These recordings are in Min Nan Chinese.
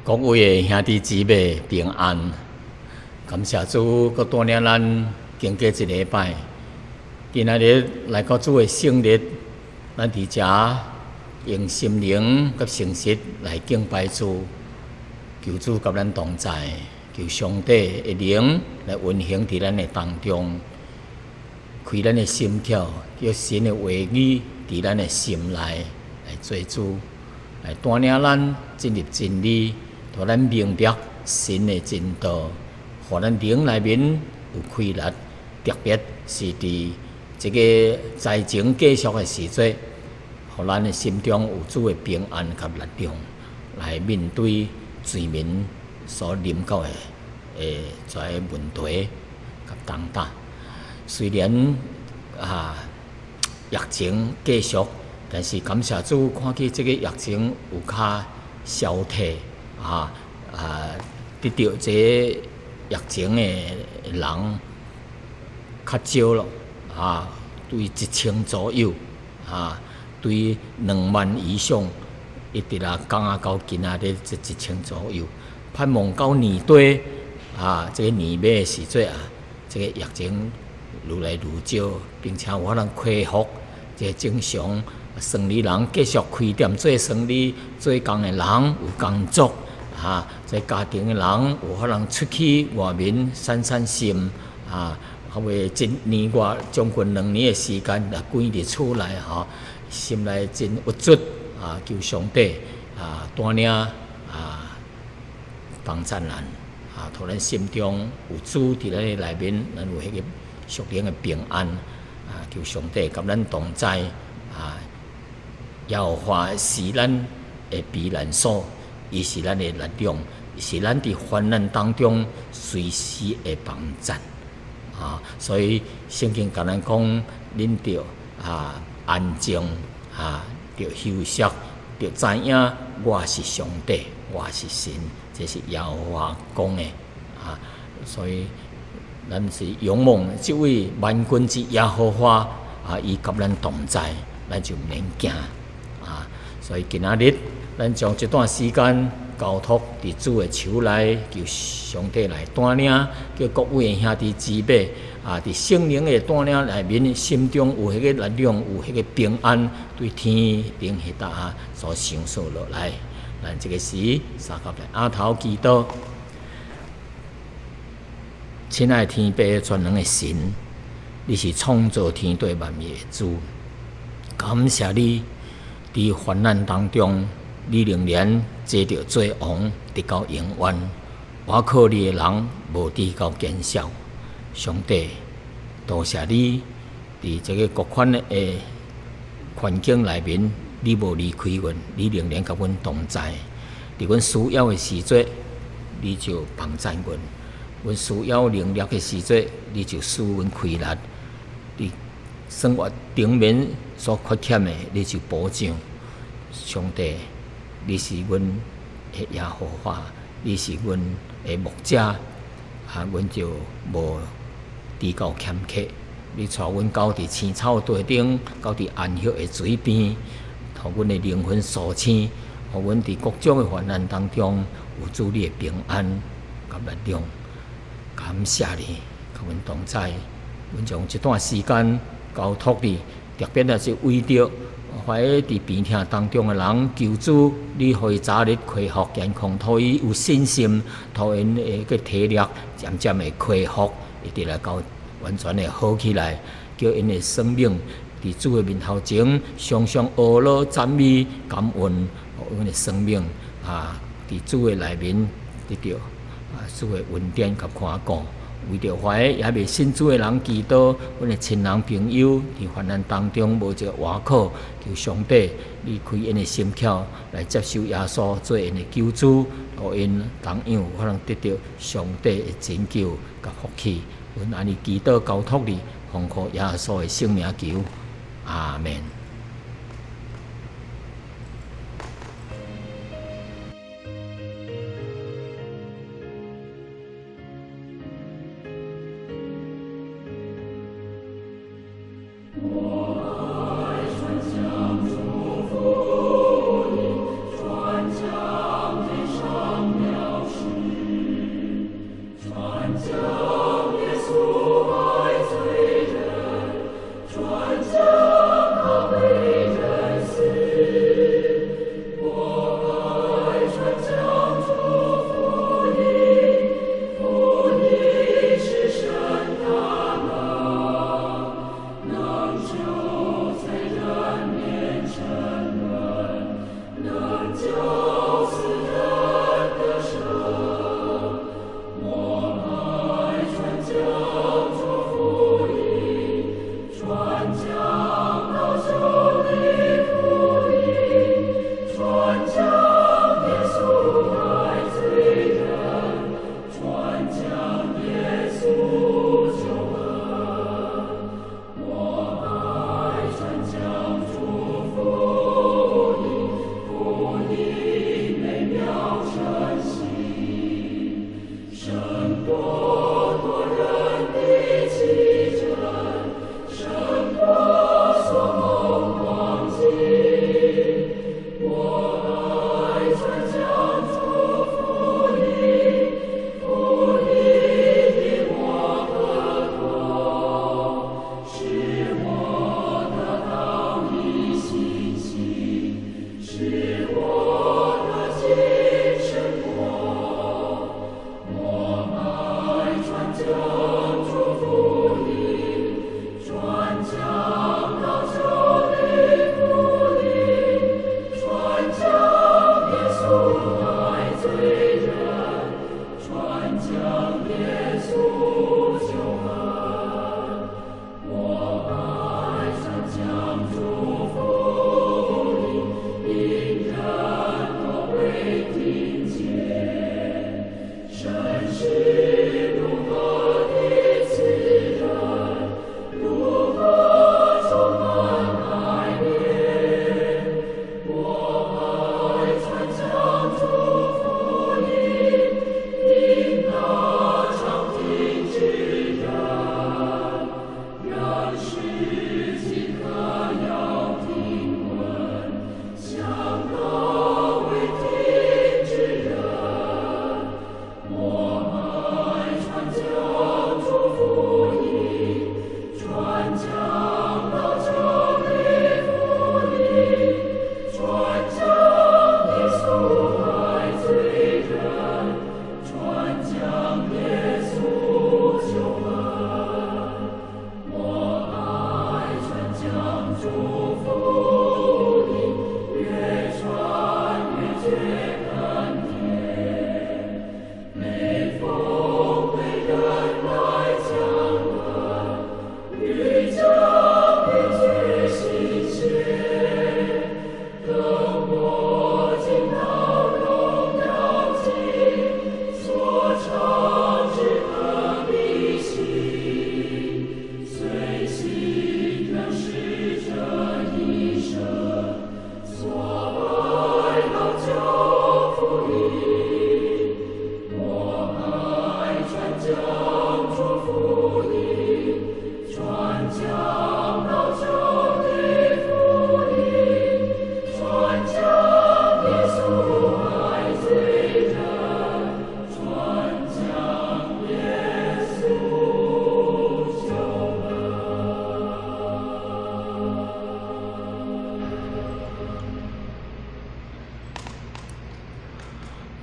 各位的兄弟姊妹平安，感謝主，閣帶領咱經過一禮拜，今仔日來到主的聖日，咱佇遮用心靈佮誠實來敬拜主，求主佮咱同在，求上帝的靈來運行佇咱的當中，開咱的心竅，叫神的話語佇咱的心內來做主，來帶領咱進入真理。予咱明白神的真道，予咱靈內面有氣力，特別是佇這個災情繼續的時陣，予咱的心中有主的平安佮力量，來面對罪民所臨到的這个問題佮重擔。雖然疫情繼續，但是感謝主，看見這個疫情有較消退。得著這個疫情的人較少咯，對1000左右，對2萬以上，一直降到今仔日這1000左右。盼望到年底，這個年尾的時陣，這個疫情愈來愈少，並且有可能恢復這個正常。生理人繼續開店做生理，做工的人有工作。這家庭的人有可能出去外面散散心，後尾一年外將近2年的時間，來關佇厝內吼，心內真鬱卒，求上帝帶領幫贊咱，予咱心中有主佇咱的內面，咱有彼個屬靈的平安，求上帝佮咱同在，耶和華是咱的避難所。伊是咱的力量，是咱佇患難當中隨時的幫贊啊！所以聖經共咱講，恁著安靜著休息，著知影我是上帝，我是神，這是耶和華講的啊！所以咱是仰望這位萬軍之耶和華啊，伊佮咱同在，咱就毋免驚啊！所以今仔日，咱將這段時間交託佇主的手內，求上帝來帶領，叫各位的兄弟姊妹佇聖靈的帶領內面，心中有彼個力量，有彼個平安，對天頂彼搭所承受落來。咱這個時，相佮來阿頭祈禱，親愛天父全能的神，你是創造天地萬物的主，感謝你佇患難當中。你仍然坐著做王，直到永遠。倚靠你的人無至到減少。上帝，多謝你，佇這個各款的環境內面，你無離開阮，你仍然佮阮同在。佇阮需要的時陣，你就幫贊阮；阮需要能力的時陣，你就賜阮氣力。佇生活頂面所缺欠的，你就補上。上帝，你是阮的耶和華，你是阮的牧者，阮就無至到欠缺。你帶阮到佇青草地頂，到佇安息的水邊，予阮的靈魂甦醒，予阮佇各種的患難當中有主你的平安佮力量。感謝你，佮阮同在。阮將這段時間交託你，特別也是為著懷佇病痛當中的人，求主你予伊早日恢復健康，予伊有信心，予𪜶的個體力漸漸會恢復，一直來到完全的好起來，叫𪜶的生命佇主的面頭前，常常學樂讚美感恩，予𪜶的生命佇主的內面得著主的恩典佮看顧。為著懷猶未信主的人祈禱，阮的親人朋友佇患難當中無一個倚靠，求上帝你開𪜶的心竅來接受耶穌做𪜶的救主，予𪜶同樣有可能得著上帝的拯救佮福氣。阮按呢祈禱交託你，奉靠耶穌的聖名求，阿門。我愛傳講主福音，傳講天上美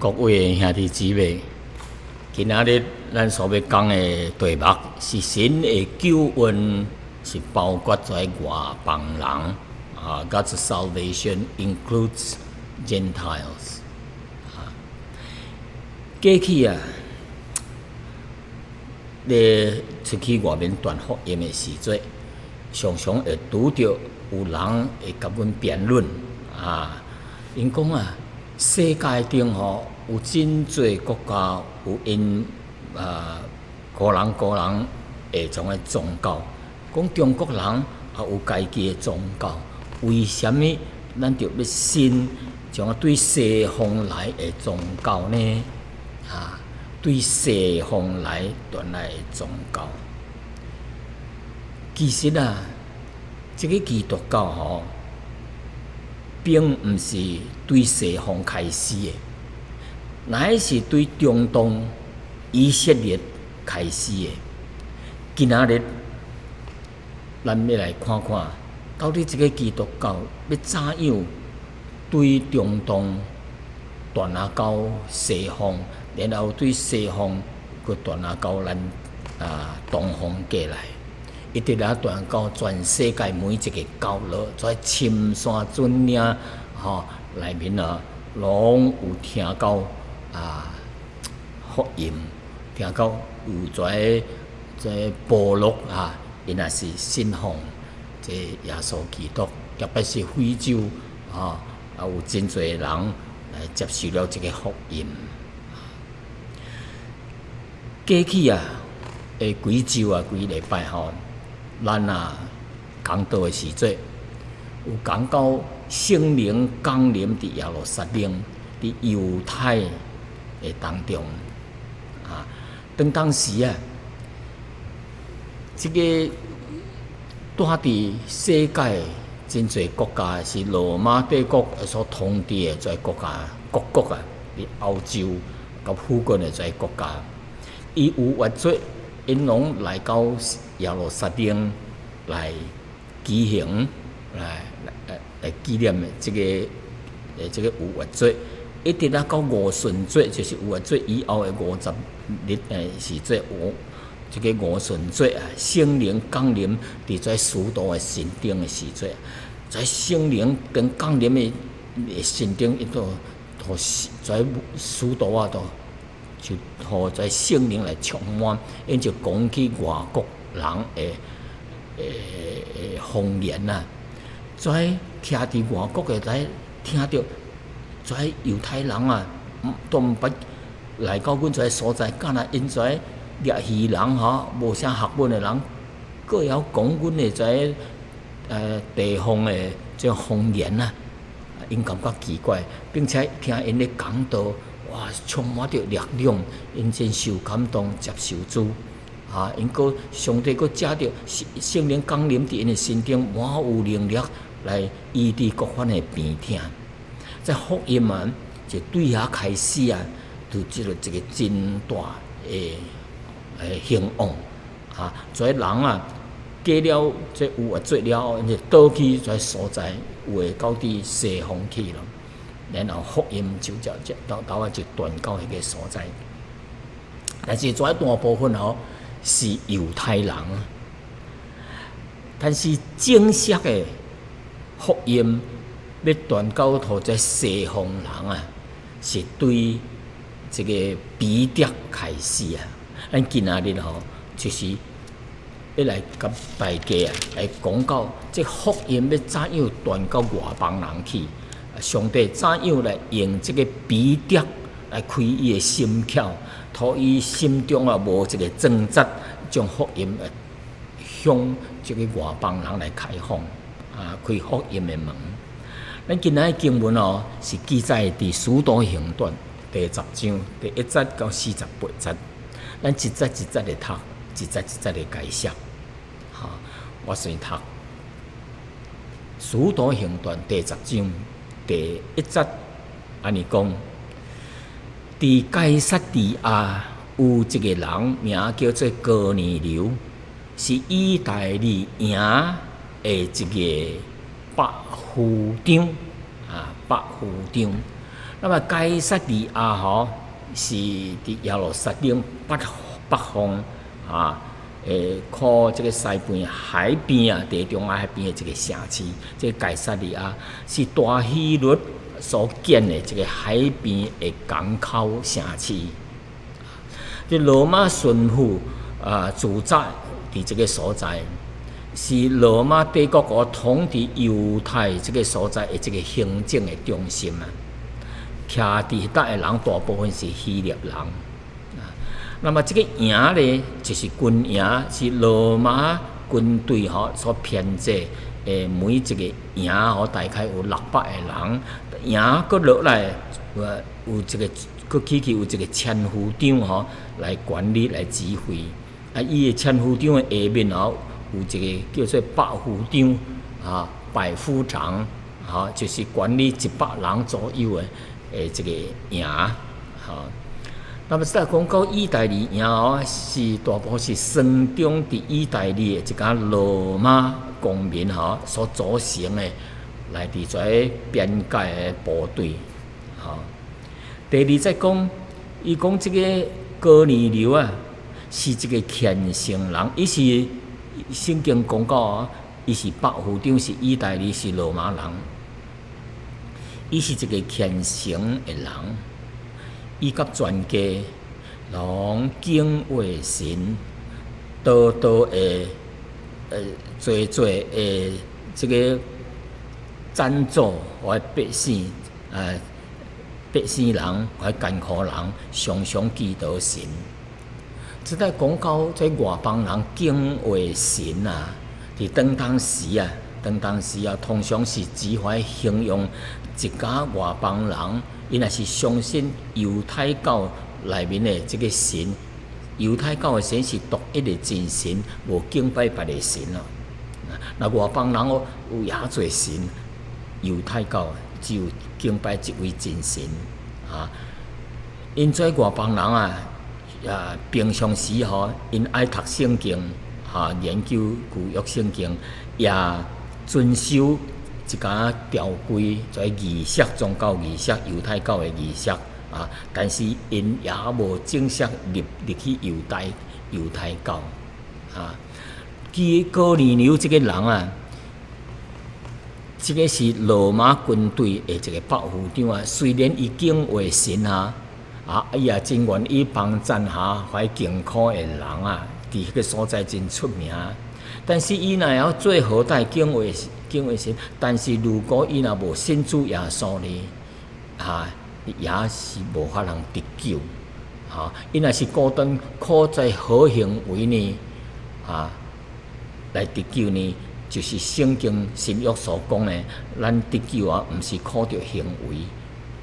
各位兄弟姊妹，今仔日咱所欲講的題目是神的救恩是包括在外邦人啊，God's salvation includes Gentiles。啊，過去啊，咧出去外面傳福音的時陣，常常會拄著有人會共阮辯論啊，𪜶講啊，世界頂吼有真濟國家有𪜶啊個人個人的種的宗教，講中國人也有家己的宗教，為啥物咱著欲信這種對西方來的宗教呢？啊，對西方來傳來的宗教，其實啊，這个基督教吼，並毋是對西方開始的，乃是對中東以色列開始的。今仔日，咱欲來看看，到底這个基督教欲怎樣對中東傳啊到西方，然後對西方閣傳啊到咱啊東方過來，一直來傳到全世界每一个角落，在深山峻嶺吼內面啊，攏有聽到啊福音，聽到有這這部落啊，𪜶也是信奉這耶穌基督，特別是非洲吼，也有真濟人來接受了這个福音。過去啊，的幾週啊，幾禮拜吼，咱啊講道的時陣，有講到聖靈降臨佇耶路撒冷，佇猶太的當中啊，當當時啊，這个蹛佇世界真濟國家是羅馬帝國所統治的這國家各國啊，佇歐洲佮附近的這國家，伊逾越節，𪜶攏來到耶路撒冷來舉行來來來紀念的這个這个逾越節，一直啊到五旬節，就是逾越節以後的50日的時節，五這个五旬節啊，聖靈降臨佇這使徒的身頂的時節，這聖靈跟降臨的身頂，伊都予這使徒啊，都就予這聖靈來充滿，𪜶就講起外國人的的方言啊，這徛佇外國的來聽著，這猶太人啊，都毋捌來到阮這所在，敢若𪜶這獵魚人吼，無啥學問的人，閣會曉講阮的這地方的這方言啊，𪜶感覺奇怪，並且聽𪜶咧講道，哇，充滿著力量，𪜶真受感動，接受主。啊！𪜶閣上帝閣藉著聖聖靈降臨佇𪜶的身頂，滿有能力來醫治各款的病痛。這福音啊，就對遐開始啊，就這個一個真大的興旺啊！這人啊，過了這逾越節了後，𪜶就倒去這所在，有的到佇西方去咯。然後福音就這這沓沓仔就傳到彼个所在。但是這大部分吼是猶太人，但是正式的福音欲傳到予這西方人啊，是對這个彼得開始啊。咱今仔日吼，就是欲來共大家啊，來講到這福音欲怎樣傳到外邦人去？上帝怎樣來用這个彼得來開伊的心竅，予伊心中啊無一个掙扎，將福音向這个外邦人來開放，啊，開福音的門。咱今仔日經文哦，是記載佇《使徒行傳》第十章第1節到48節。咱一節一節的讀，一節一節的解釋。好，我先讀《使徒行傳》第十章第1節，按呢講：佇該撒利亞有一个人，名叫做哥尼流，是意大利營的一个百夫長啊，百夫長。那麼該撒利亞吼是佇耶路撒冷北北方啊，靠這個西邊海邊啊，地中海海邊的一個城市。這個該撒利亞是大希律所建的一個海邊的港口城市。這羅馬巡撫啊，駐紮佇這個所在，是羅馬帝國國統治猶太這個所在的這個行政的中心啊。徛佇彼搭的人大部分是希臘人。那麼這個營咧，就是軍營，是羅馬軍隊吼所編制的每一個營吼，大概有600個人。營閣落來有有一個，閣起去有一個千夫長吼來管理來指揮。啊，伊的千夫長的下面吼有一個叫做百夫長啊，百夫長，吼，就是管理100人左右的的這個營，吼。那麼再講到意大利營哦，是大部分是生長佇意大利的一間羅馬公民吼所組成的，來佇這邊界的部隊，吼。第二節講，伊講這個哥尼流啊，是一個虔誠人，伊是聖經講到哦，伊是百夫長，是意大利，是羅馬人，伊是一個虔誠的人。伊佮全家攏敬畏神，多多會濟濟的這個贊助予百姓，百姓人或艱苦人常常祈禱神。這在講到這外邦人敬畏神啊，佇當當時啊，當當時啊，通常是指來形容一家外邦人，伊若是相信猶太教內面的這個神，猶太教的神是獨一的真神，無敬拜別个神咯。若外邦人哦有遐濟神，猶太教只有敬拜一位真神啊。𪜶這外邦人啊，啊平常時吼，𪜶愛讀聖經，哈研究舊約聖經，也遵守一寡條規，這儀式、宗教儀式、猶太教的儀式啊。但是𪜶也無正式入入去猶太猶太教啊。其哥尼流這個人啊，這個是羅馬軍隊的一個百夫長啊。雖然伊敬畏神啊，啊，伊也真願意幫贊下懷艱苦的人啊，佇彼個所在真出名。但是伊若會曉做好歹敬畏敬畏神，但是如果伊若無信主耶穌呢，啊，也是無法通得救。哈，伊若是孤單靠在好行為呢，啊，來得救呢，就是聖經新約所講的，咱得救啊，毋是靠著行為，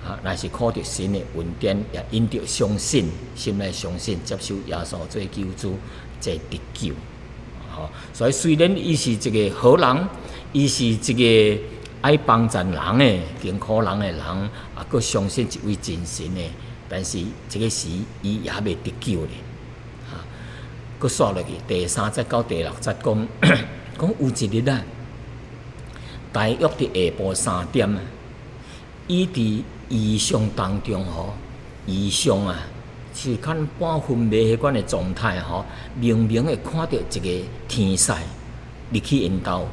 啊，乃是靠著神的恩典，也因著相信，心內相信，接受耶穌做救主，才得救。吼，所以雖然伊是一個好人，伊是一個愛幫助人的、艱苦人的人，啊，閣相信一位真神的，但是這個時伊也未得救咧。哈，閣煞落去第三節到第六節講，講有一日啊，大約佇下晡3點啊，伊佇異象當中吼，異象啊，是較半昏迷彼款的狀態吼，明明會看著一個天使入去𪜶兜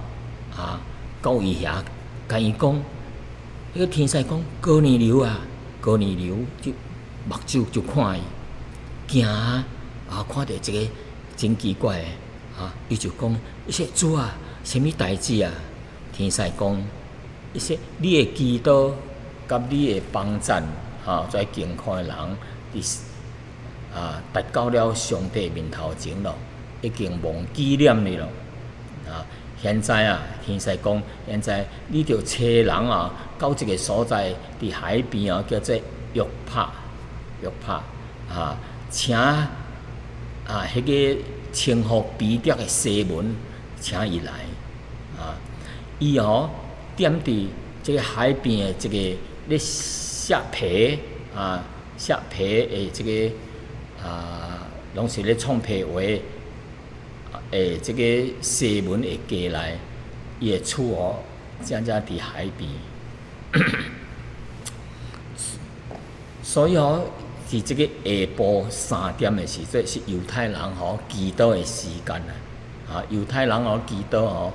啊，到伊遐，共伊講，彼個天使講哥尼流啊，哥尼流就目睭就看伊，驚啊，看著一個真奇怪的啊，伊就講，伊說主啊，啥物代誌啊？天使講，伊說你的祈禱佮你的幫贊，吼，這艱苦的人，佇啊達到了上帝面頭前咯，已經蒙紀念你咯。啊，現在啊，天使講，現在你著差人啊，到一個所在，佇海邊啊，叫做約帕，約帕啊，請啊，彼個稱呼彼得的西門，請伊來啊，伊吼踮佇這個海邊的這個咧卸皮啊，卸皮的這個啊，攏是咧創皮鞋的這個西門的家內，伊的厝哦，正正佇海邊。所以吼，佇這個下晡3點的時陣，是猶太人吼祈禱的時間啊！啊，猶太人吼祈禱吼，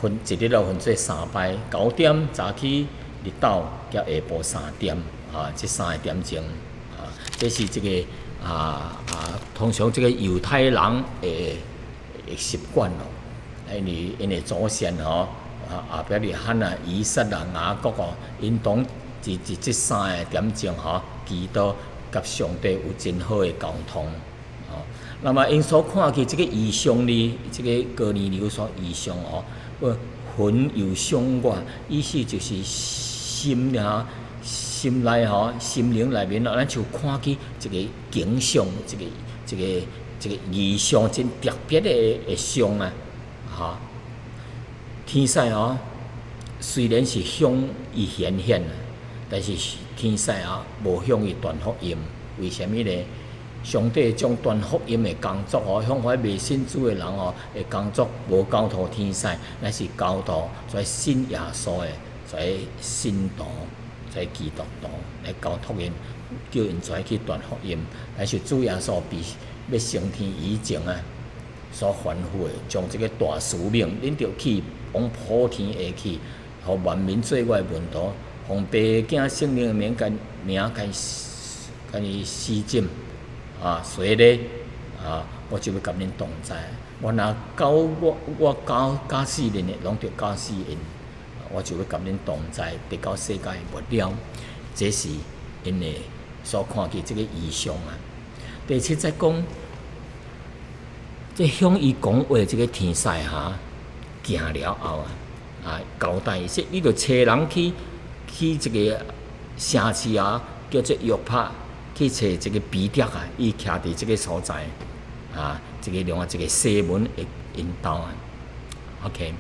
分一日咯分做三擺，9點早起，日晝佮下晡三點，啊，這3個點鐘，啊，這是這個啊，通常這個猶太人的習慣咯，因為𪜶的祖先吼，啊，亞伯拉罕啊、以撒啊、雅各哦，𪜶攏佇這3個點鐘吼，祈禱，佮上帝有真好的溝通，吼。那麼𪜶所看見這個異象呢，這個哥尼流所異象吼，魂遊象外，意思就是心啊，心內吼，心靈內面咯，咱就看見一個景象，一個異象，真特別的像啊，吼。天使吼，雖然是向伊顯現啊，但是天使啊，無向伊傳福音，為啥物呢？上帝將傳福音的工作吼，向遐未信主的人吼的工作，無交託天使，乃是交託這信耶穌的這信徒、這基督徒來交託𪜶，叫𪜶出去傳福音。但是主耶穌佇欲升天以前啊，所吩咐的，將這個大使命，恁著去往普天下去，予萬民做我的門徒，奉父子聖靈的名，共伊洗浸。啊，洗禮啊，我就欲佮恁同在。我若教我教教死恁的，攏著教死𪜶。我就欲佮恁同在，直到世界末了。這是𪜶的所看見這個異象啊。第七節講，這向伊講話這個天使哈，行了後啊，啊交代伊說，你著差人去這個城市啊，叫做約帕。去揣這個彼得啊，伊徛佇這個所在，啊，這個另外一個西門的𪜶兜啊。OK，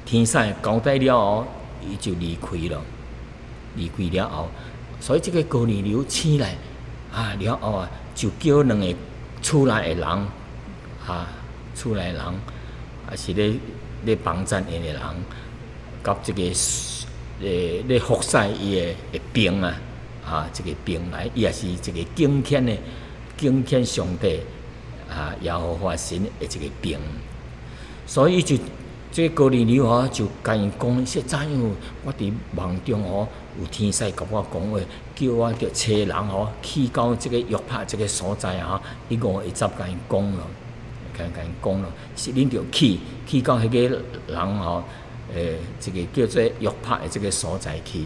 天使交代了後，伊就離開了。離開了後，所以這個哥尼流醒來啊，了後啊，就叫兩个厝內的人，啊，厝內的人，也是咧幫贊𪜶的人，佮這個咧服侍伊的兵啊。啊，這個兵來，伊也是一個敬虔的、敬虔上帝啊，耶和華神的一個兵，所以就這個哥尼流吼，就共𪜶講，說怎樣？我佇夢中吼，有天使共我講話，叫我著差人吼去到這個約帕這個所在吼，伊五一十共𪜶講咯，共𪜶講咯，是恁著去到彼個人吼，這個叫做約帕的這個所在去，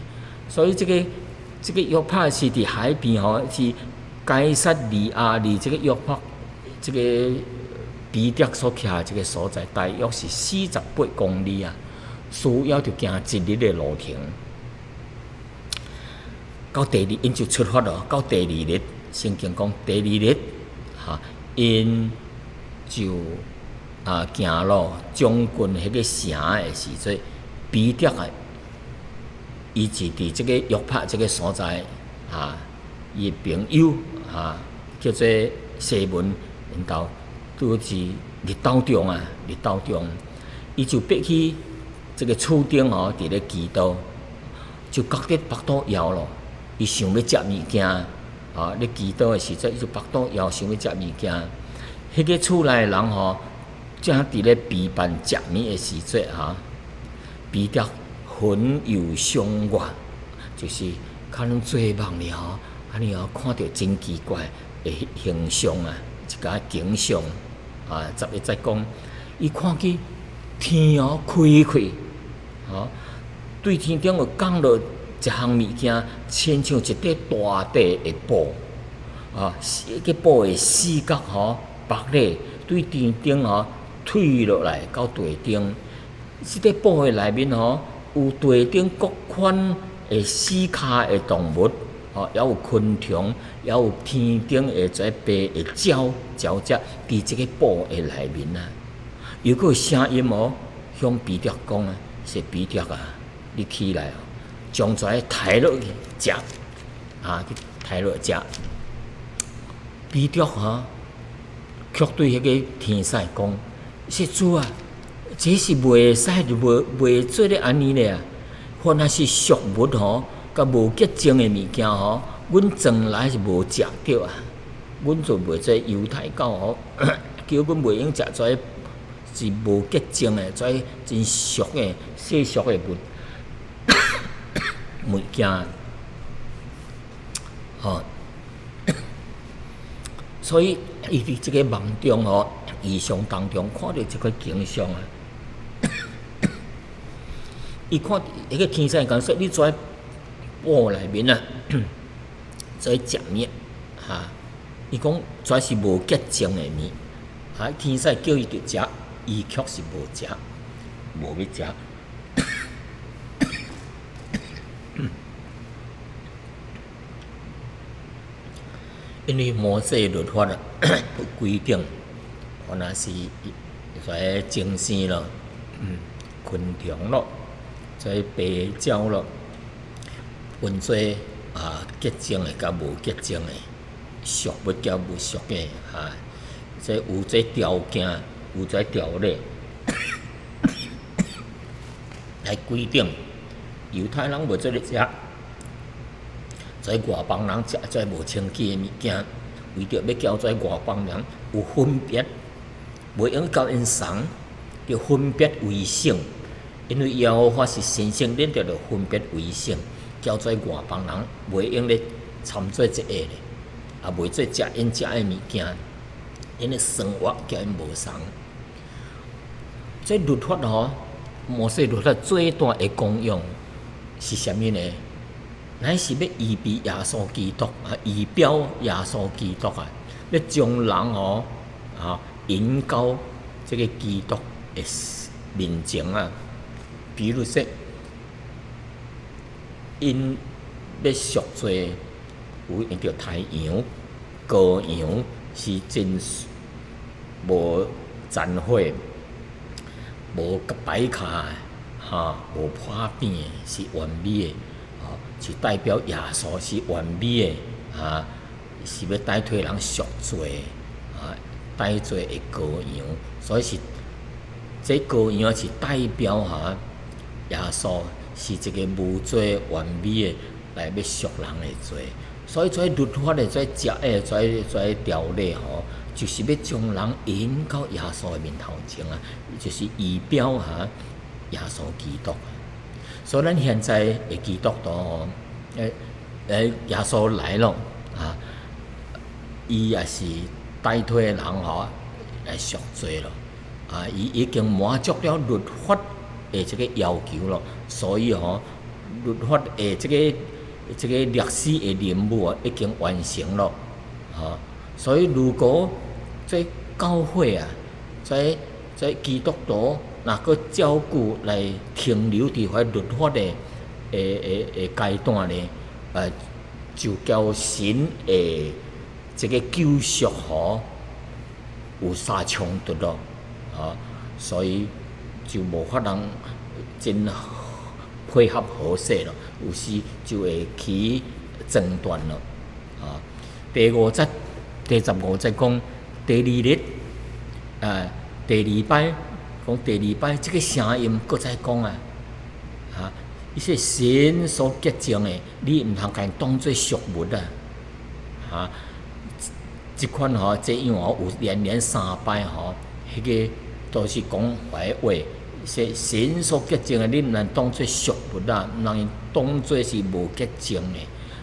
所以這個。這個約帕是佇海邊吼，是該撒利亞離這個約帕，這個彼得所徛的這個所在，大約是48公里啊，需要著行一日的路程。到第二，𪜶就出發咯。到第二日，聖經講第二日，哈，𪜶就啊行路將近彼個城的時陣，彼得啊。伊是佇這個約帕這個所在，啊，伊的朋友啊，叫做西門，𪜶兜拄是日頭中啊，日頭中，伊就爬去這個厝頂吼，佇咧祈禱，就覺得腹肚枵咯，伊想欲食物件，啊，咧祈禱的時陣，伊就腹肚枵，想欲食物件。彼個厝內的人吼，正佇咧備辦食物的時陣，哈，彼得魂遊象外，就是可能做夢哩吼，按呢吼看著真奇怪的形象啊，一個景象啊，11節講，伊看見天哦開開，吼，對天頂有降落一項物件，親像一塊大塊的布，啊，彼個布的四角吼，縛咧，對天頂吼退落來到地頂，這塊布的內面吼，有地頂各款的四跤的動物，吼，也有昆蟲，也有天頂的這飛的鳥，鳥隻，佇這个布的內面啊，又閣有聲音哦，向彼得講啊，說彼得啊，你起來哦，將這刣落去食，啊，去刣落食。彼得哈，卻對彼个天使講，說主啊，這是袂使，袂做咧按呢咧啊！凡若是俗物吼，佮無潔淨的物件吼，阮從來是無食著啊，阮就袂做猶太教吼，叫阮袂用食這是無潔淨的，這真俗的世俗的物物件，吼。所以伊佇這個夢中吼，異象當中看著這個景象啊，伊看彼個天使講說：你坐佇埔內面啊，做食物哈？伊講這是無潔淨的物，啊！天使叫伊著食，伊卻是無食，無欲食。因為摩西律法啊有規定，若是這精生咯、昆蟲咯、這白鳥咯，分做啊潔淨的佮無潔淨的，屬物佮無屬的，哈，這有這條件，有這條例來規定，猶太人袂做咧食。這外邦人食這無清潔的物件，為著欲交這外邦人有分別，袂用佮𪜶仝，著分別為聖。因為耶和華是神聖，恁著著分別為聖，交這外邦人袂用咧參做一個咧，也袂做食𪜶食的物件，𪜶的生活佮𪜶無仝。這律法吼，摩西律法最大的功用是啥物呢？乃是欲預備耶穌基督啊，預表耶穌基督啊，欲將人吼啊引到這個基督的面前啊。比如說，𪜶欲贖罪，有用著太陽、羔羊是真無殘血、無白卡哈、無破病的，是完美的。是代表耶穌是完美的，啊，是欲代替人贖罪，啊，代罪的羔羊，所以是這羔羊是代表哈耶穌是一個無罪完美的來欲贖人的罪，所以這律法的這食的這這條例吼，就是欲將人引到耶穌的面頭前啊，就是預表哈耶穌基督。所以咱現在的基督徒吼，耶穌來了啊，伊也是代替人吼來贖罪咯，啊，伊已經滿足了律法的這個要求咯，所以吼，律法的這個這個歷史的任務啊已經完成咯，吼，所以如果這教會啊，這這基督徒若閣照舊來停留佇彼律法的的的的階段呢，就交神的這個救贖吼有啥衝突咯，吼，所以就無法通真配合好勢咯，有時就會起爭端咯，啊，第五節、第十五節講第二日，第二擺講第二擺，這個聲音閣再講啊，啊，伊說神所潔淨的，你毋通共伊當做俗物啊，啊，這款吼，這樣吼有連連三擺吼，彼個都是講壞話，說神所潔淨的，你毋通當做俗物啊，毋通當做是無潔淨的，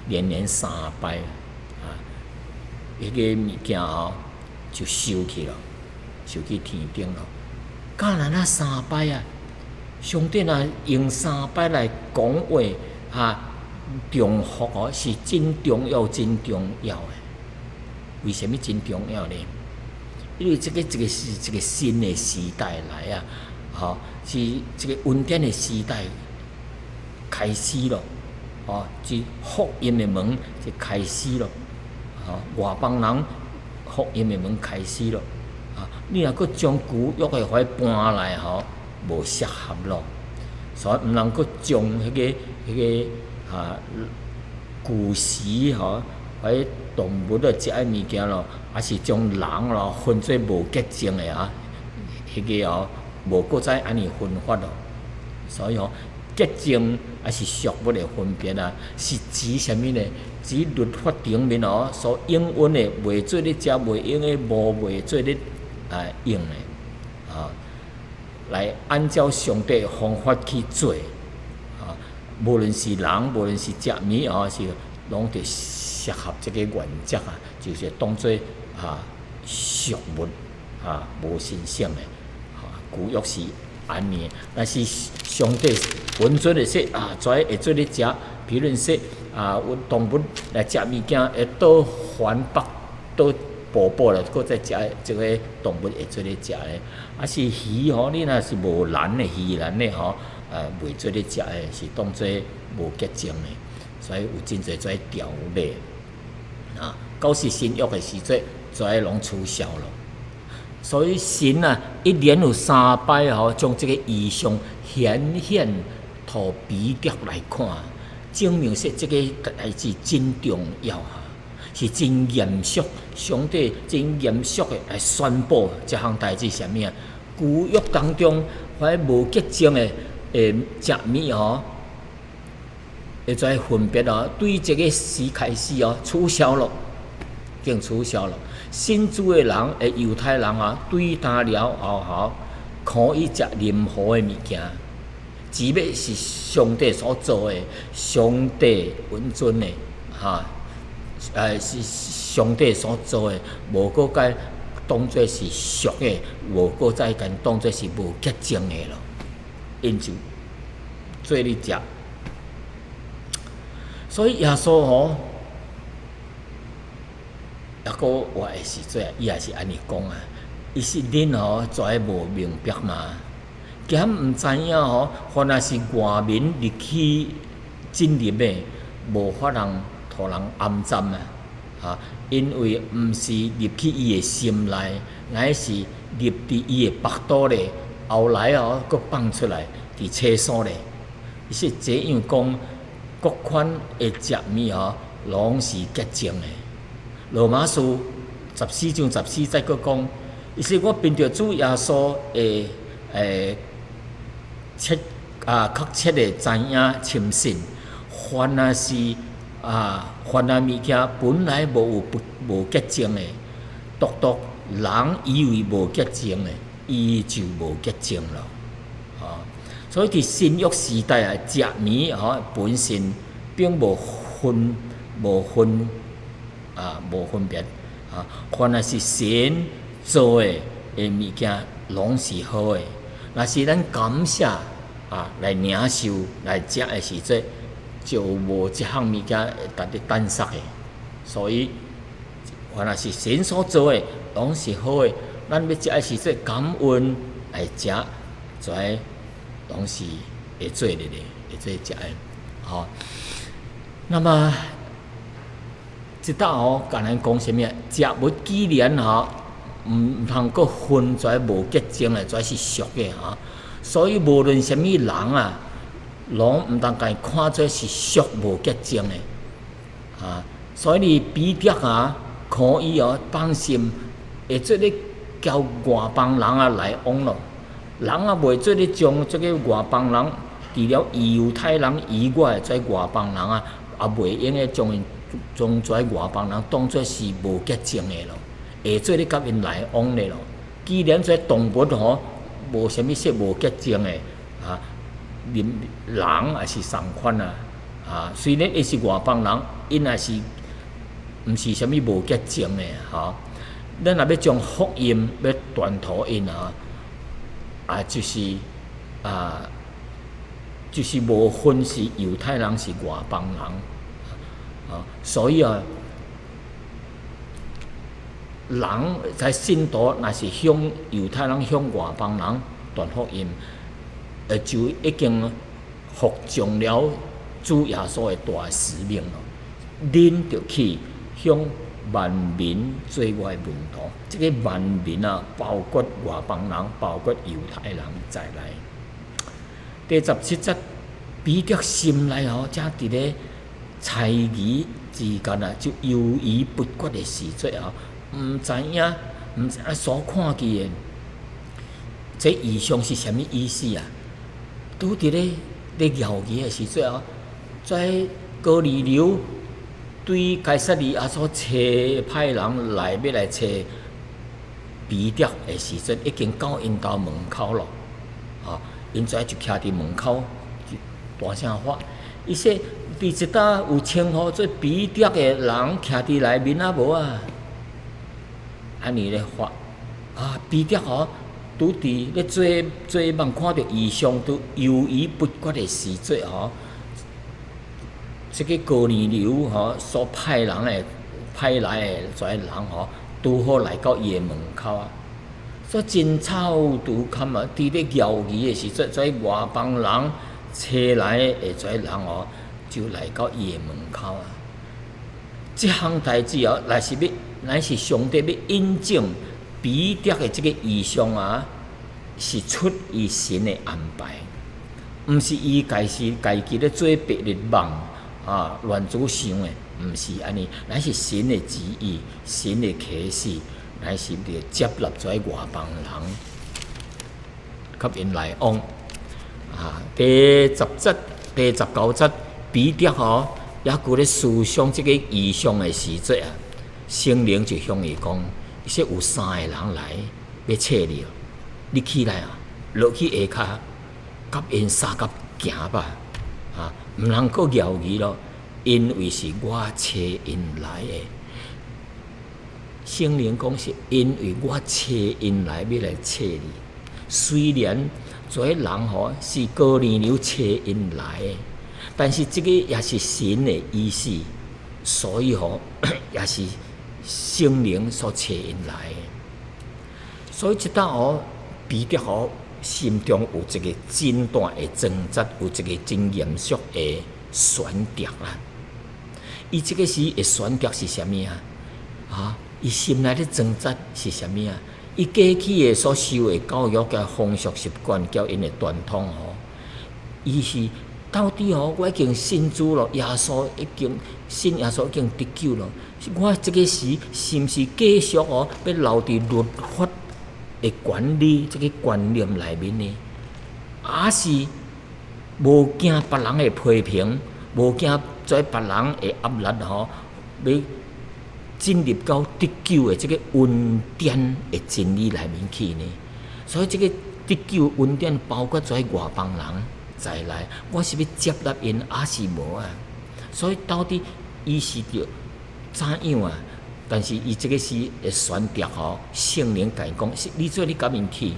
連連三擺啊，彼個物件吼就收去了，收去天頂咯。敢若那三擺啊！上帝若用三擺來講話，哈，重複哦，是真重要、真重要的。為啥物真重要呢？因為這個這個是一個新的時代來啊，吼，是這個恩典的時代開始咯，吼，是福音的門就開始咯，吼，外邦人福音的門開始咯。啊！你若閣將舊約的話搬來吼，無適合咯。所以毋通閣將彼個彼個啊舊時吼，彼動物的食的物件咯，還是將人咯分做無潔淨的啊，彼個哦無閣再按呢分法咯。所以吼，潔淨還是俗物的分別啊，是指啥物呢？佇律法頂面哦，所應允的袂做咧食，袂用的無袂做咧啊用的，啊，來按照上帝的方法去做，啊，無論是人，無論是食物哦，是攏著適合這個原則啊，就是當做啊俗物啊，無神聖的，啊，舊約是按呢，但是上帝允准的說啊，遮會做咧食，比如說啊，阮動物來食物件會倒還腹倒補補啦，閣再食這個動物會做咧食的。啊是魚吼，你若是無欄的魚欄的吼，袂做咧食的，是當做無潔淨的，所以有真濟這條例。啊，到是新約的時陣，這攏取消了。所以神啊，一連有三擺吼，將這個異象顯現予彼得來看，證明說這個代誌真重要啊，是真嚴肅，上帝真嚴肅的來宣布這項代誌啥物啊？舊約當中，彼無潔淨的食物吼，會使分別哦，對這個時開始哦，取消了，已經取消了。信主的人，猶太人啊，對焦了後吼，可以食任何的物件，只欲是上帝所做的，上帝允准的，哈，是上帝所做的，無閣共當做是俗的，無閣再共當做是無潔淨的咯，𪜶就做咧食。所以耶穌吼，抑閣活的時陣，伊也是按呢講啊。伊說恁吼遮無明白嗎？敢毋知影吼，凡若是外民入去進入的，無法通予人骯髒啊！哈，因為毋是入去伊的心內，乃是入佇伊的腹肚咧，後來哦，閣放出來佇廁所咧。伊說這樣講，各款的食物吼，攏是潔淨的。羅馬書14章14節閣講，伊說我憑著主耶穌的切啊確切的知影深信，凡若是啊凡若物件本來無有不無潔淨的，獨獨人以為無潔淨的，伊就無潔淨咯。啊，所以佇新約時代啊，食物吼本身並無分啊，無分別啊，凡若是神做的的物件，攏是好的。若是咱感謝啊來領受來食的時陣，就無這項物件會值得膽怯的。所以，凡若是神所做的，攏是好的。咱欲食的時陣，感恩來食，這攏是會做的咧，會做食的。吼，那麼這搭吼，共咱講啥物啊？食物既然吼，毋通閣分這無潔淨的，這是俗的吼。所以無論啥物人啊，攏毋通共伊看做是俗無潔淨的，啊！所以你彼得啊，可以哦放心，會做咧交外邦人啊來往咯。人啊袂做咧將這个外邦人，除了猶太人以外，這外邦人啊，也袂用得將𪜶將這外邦人當做是無潔淨的咯，會做咧佮𪜶來往的咯。既然這動物吼無啥物說無潔淨的，啊，連人也是仝款啊，啊，雖然伊是外邦人，𪜶也是毋是啥物無潔淨的吼。咱若欲將福音欲傳予𪜶啊，啊，就是啊，就是無分是猶太人是外邦人，啊，所以啊，人在信徒若是向猶太人向外邦人傳福音，就已經服從了主耶穌的大使命咯。恁著去向萬民做我的門徒，這个萬民啊，包括外邦人，包括猶太人在內。第17節，彼得心內吼，正佇咧猜疑之間啊，就猶豫不決的時陣啊，毋知影所看見的這異象是啥物意思啊？拄佇咧咧猶豫的時陣啊，這哥尼流對該撒利亞所差派人來欲來揣彼得的時陣，已經到𪜶兜門口咯。啊，𪜶遮就徛佇門口，就大聲喊。伊說：佇這搭有稱呼做彼得的人徛佇內面啊無啊？按呢咧喊啊！彼得吼，拄佇咧做做夢，看著異象，拄猶豫不決的時陣吼，這个哥尼流吼所派人的派來的遮人吼，拄好來到伊的門口啊！所以真巧拄坎啊！佇咧猶豫的時陣，遮外邦人揣來的遮人吼，就來到伊的門口啊！這項代誌哦，乃是欲，乃是上帝欲印證彼得的這个異象啊，是出於神的安排，毋是伊家是家己咧做白日夢啊，亂主想的，毋是按呢，乃是神的旨意，神的啟示，乃是欲接納遮外邦人，佮𪜶來往。啊，第十節、第十九節，彼得吼，猶閣咧思想這个異象的時陣啊，聖靈就向伊講：伊說有三个人來欲揣你，你起來啊，落去下跤，佮𪜶相佮行吧，啊，毋通閣猶豫咯，因為是我差𪜶來的。聖靈講是因為我差𪜶來欲來揣你，雖然這人吼是哥尼流差𪜶來的，但是這个也是神的意思，所以吼也是聖靈所差𪜶來的。所以這搭吼彼得吼心中有一个真大的掙扎，有一个真嚴肅的選擇啦。伊這个時的選擇是啥物啊？啊，伊心內咧掙扎是啥物啊？伊過去的所受的教育、佮風俗習慣、佮𪜶的傳統吼，伊是到底吼，我已經信主咯，耶穌已經信耶穌已經得救咯。我這个時是毋是繼續哦，欲留佇律法的管理這个觀念內面呢？抑是無驚別人的批評，無驚這別人的壓力吼，欲進入到得救的這个恩典的真理內面去呢？所以這个得救恩典包括遮外邦人在內，我是欲接納𪜶，抑是無啊？所以到底伊是著怎樣啊？但是伊這个時的選擇吼，聖靈共伊講，是你做你共𪜶去，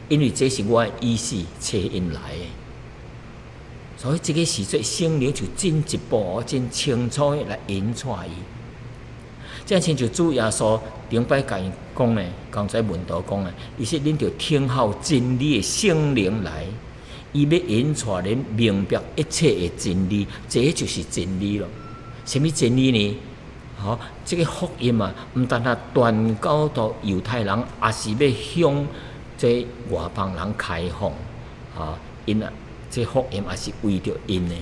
因為這是我的意思，差𪜶來的。所以這个時陣聖靈就進一步真清楚的來引帶伊。這親像主耶穌頂擺共𪜶講的，共遮門徒講的，伊說恁著等候真理的聖靈來，伊欲引帶恁明白一切的真理，這就是真理咯。啥物真理呢？吼，這个福音啊，毋單單傳到到猶太人，也是欲向這外邦人開放。吼，𪜶啊，這福音也是為著𪜶的，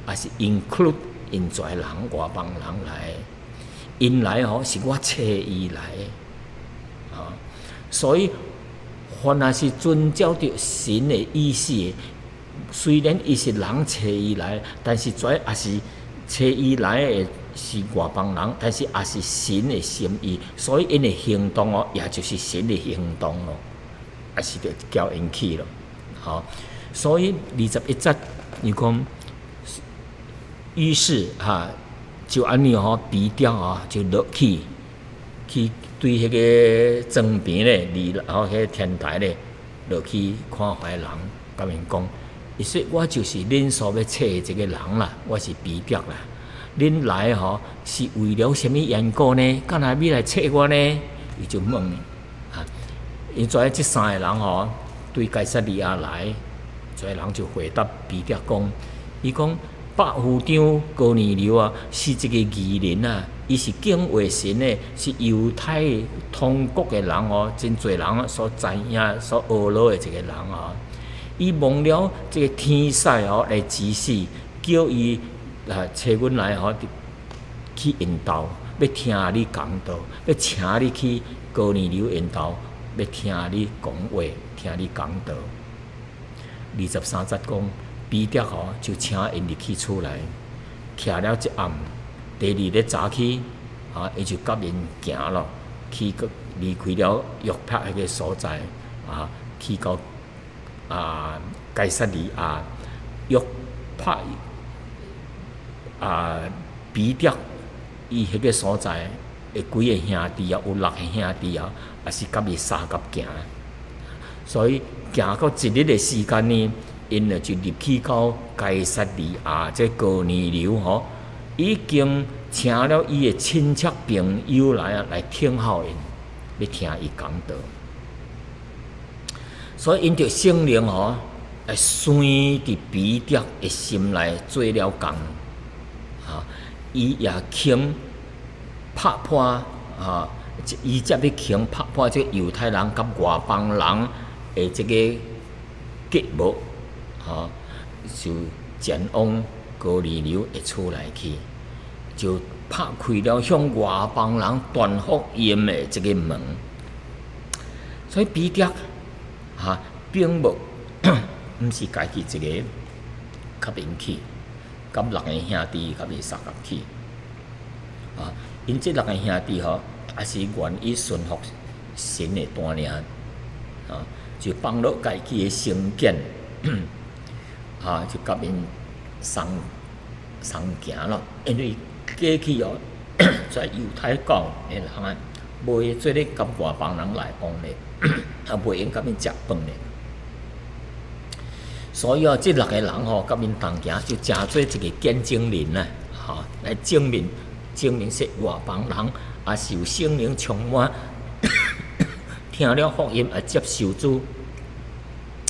也是 include 𪜶遮人外邦人來。𪜶來吼是我差伊來的，啊，所以凡若是遵照著神的意思的，雖然伊是人差伊來，但是遮也是差伊來的是外邦人，但是也是神的心意，所以𪜶的行動哦，也就是神的行動咯，也是著交𪜶去咯，吼。所以二十一節伊講，於是哈。就按呢吼，彼得吼就落去，去對彼个莊邊咧，二樓彼个天台咧，落去看彼人，共𪜶講，伊說我就是恁所欲揣的這个人啦，我是彼得啦。恁來吼是為了啥物緣故呢？敢若欲來揣我呢？伊就問，啊，𪜶遮這三个人吼對該撒利亞來，遮人就回答彼得講，伊講。百夫長哥尼流啊，是一個義人啊，伊是敬畏神的，是猶太統國的人哦，真濟人所知影、所學樂的一個人哦。伊蒙了這个天使哦來指示，叫伊啊揣阮來吼去𪜶兜，欲聽你講道，欲請你去哥尼流𪜶兜，欲聽你講話，聽你講道。二十三節講。彼得吼就請𪜶入去厝內，徛了一暗，第二日早起，啊，伊就佮𪜶行咯，去閣離開了約帕彼个所在，啊，去到該撒利亞。約帕啊，彼得伊彼个所在的幾个兄弟啊，有六个兄弟啊，也是佮伊相佮行。所以行到一日的時間呢，𪜶就入去到該撒利亞，這哥尼流吼，已經請了伊的親戚朋友來啊，來聽候𪜶，欲聽伊講道。所以𪜶著聖靈吼，來生佇彼得的心內做了工，啊，伊也肯拍破啊，伊才欲肯拍破這猶太人佮外邦人的這个隔膜，啊，就前往哥尼流的厝內去，就拍開了向外邦人傳福音的這个門。所以彼得哈並無毋是家己一个佮𪜶去，佮六个兄弟佮伊相佮去。啊，𪜶這六个兄弟吼，也是願意順服神的帶領，啊，就放落家己的成見，啊，就佮𪜶相相行咯。因為過去哦，在猶太教的人啊，袂做咧佮外邦人來往的，啊，袂用佮𪜶食飯的。所以哦，這六個人吼，佮𪜶同行，就成做一个見證人啊，吼，來證明證明說外邦人也是有聖靈充滿，聽了福音也接受主，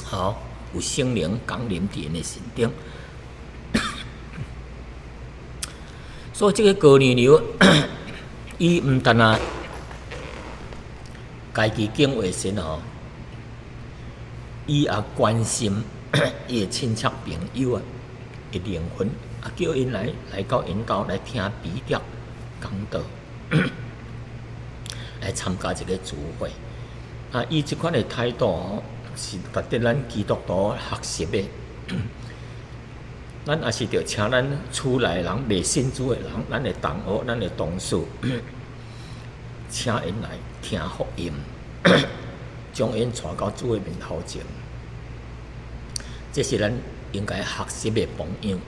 吼，有聖靈降臨佇𪜶的身頂。所以這个哥尼流，伊毋但啊，家己敬畏神吼，伊也關心伊的親戚朋友啊的靈魂，啊叫𪜶來來到𪜶兜來聽彼得講道，來參加這个聚會。啊，伊這款的態度吼，是值得咱基督徒學習的。咱也是著請咱厝內人未信主的人，咱的同學、咱的同事，請𪜶來聽福音，將𪜶帶到主的面頭前。這是咱應該學習的榜樣。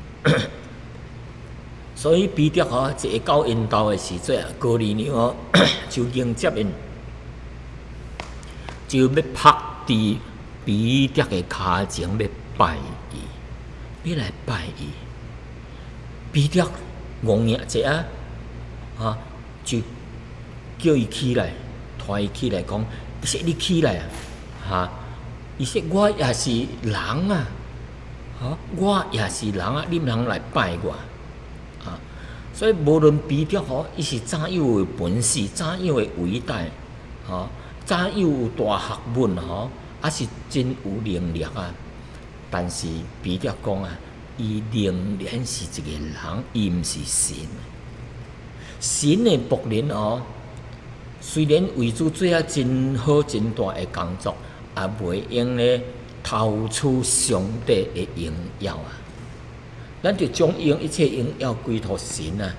所以彼得吼，一下到𪜶兜的時陣啊，哥尼流吼就迎接𪜶，就欲伏佇彼得的跤前欲拜伊，欲來拜伊。彼得戇額一下，啊，就叫伊起來，拖伊起來講：伊說你起來啊，哈！伊說我也是人啊，哈！我也是人啊，你毋通來拜我，啊！所以無論彼得吼，伊是怎樣的本事，怎樣的偉大，吼，怎樣有大學問吼，抑是真有能力啊。但是彼得講啊，伊仍然是一个人，伊毋是神。神的僕人哦，雖然為主做啊真好真大的工作，也袂用咧偷取上帝的榮耀啊！咱著將用一切榮耀歸予神啊！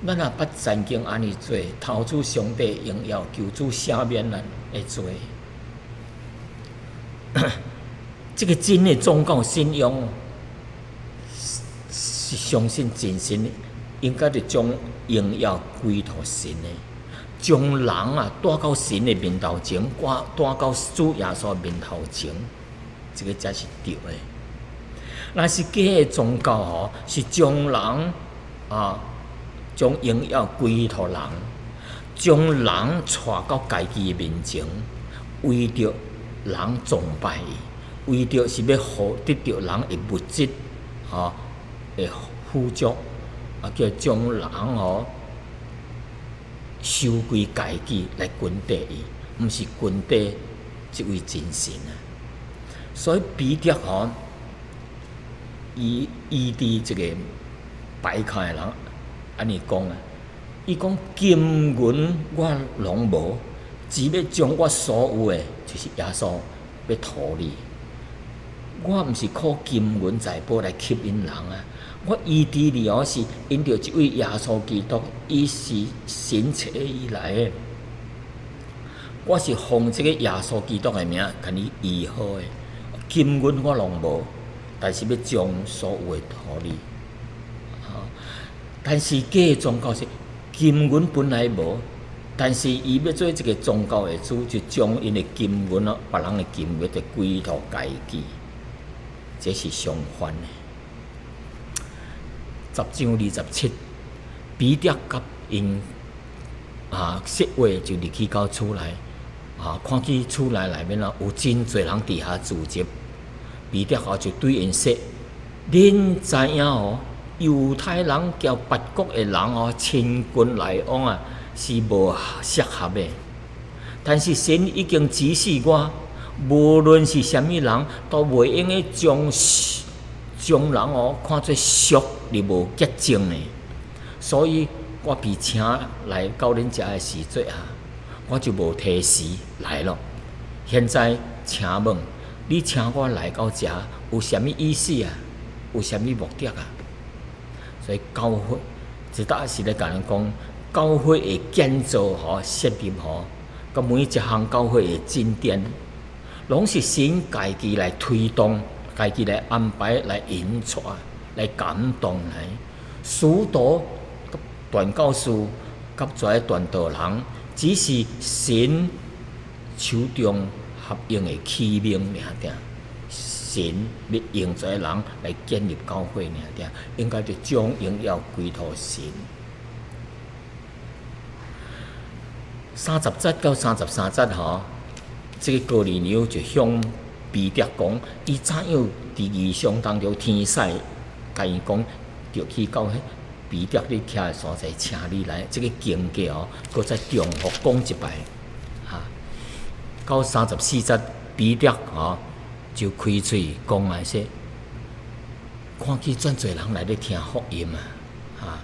咱若捌曾經按呢做，偷取上帝的榮耀，求主赦免咱的罪。這个真的宗教信仰是相信真神，應該著將榮耀歸予神的，將人啊帶到神的面頭前，帶到主耶穌面頭前，這个才是對的。若是假的宗教吼，是將人啊，將榮耀歸予人，將人帶到家己的面前，為著人崇拜伊，為著是欲予得著人的物質，吼的富足，啊叫將人吼收歸家己來跟綴伊，毋是跟綴這位真神啊。所以彼得吼，伊伊佇這个擺開的人按呢講啊，伊講金銀我攏無，只欲將我所有的，就是耶穌，欲予你。我毋是靠金銀財寶來吸引人啊！我醫治你哦，是因著一位耶穌基督，伊是神差伊來的。我是奉這个耶穌基督的名，共你醫好的。金銀我攏無，但是欲將所有的予你。但是假宗教是金銀本來無，但是伊欲做一个宗教的主，就將𪜶的金銀哦，別人的金銀就歸予家己，這是相反的。10章27，彼得佮𪜶說話就入去到厝內，看見厝內內面啊有真濟人佇遐聚集，彼得後就對𪜶說：恁知影哦，猶太人佮別國的人哦，親近來往啊，是無適合的。但是神已經指示我，無論是啥物人，都袂用得將將人哦看做俗而無潔淨的。所以我被請來到恁遮的時陣啊，我就無推辭來了。現在請問，你請我來到遮有啥物意思啊？有啥物目的啊？所以教會，這搭是咧共咱講，教會的建造吼設立吼，佮每一項教會的進展，攏是神家己來推動，家己來安排、來引帶、來感動來。使徒、傳教士、佮這傳道人，只是神手中合用的器皿爾爾。神欲用這人來建立教會爾爾，應該就將榮耀歸予神。30節到33節吼，這个哥尼流就向彼得講，伊怎樣佇異象當中天使共伊講，著去到彼彼得咧徛的所在，請你來。這个經過哦，閣再重複講一擺，哈。到34節，彼得吼就開喙講來說，看見遮濟人來咧聽福音啊，哈，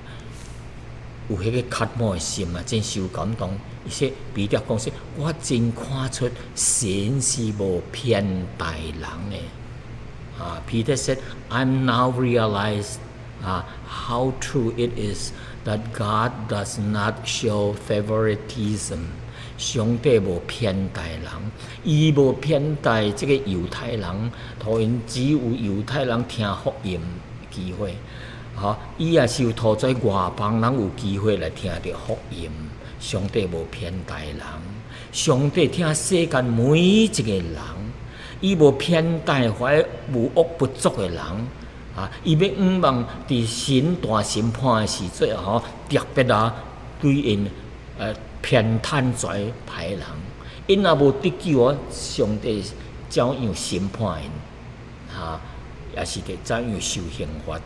有彼个渴慕的心啊，真受感動。伊說彼得講說，我真看出神是無偏待人的。Peter said, I'm now realize how true it is that God does not show favoritism。上帝無偏待人，伊無偏待這个猶太人，予𪜶只有猶太人聽福音機會。吼，伊也是有予這外邦人有機會來聽著福音。上帝無偏待人，上帝疼世間每一个人，伊無偏待懷無惡不作的人。伊欲向望佇神大審判的時陣吼，特別啊對𪜶偏袒這歹人，𪜶若無得救哦，上帝照樣審判𪜶，哈，也是得照樣受刑罰。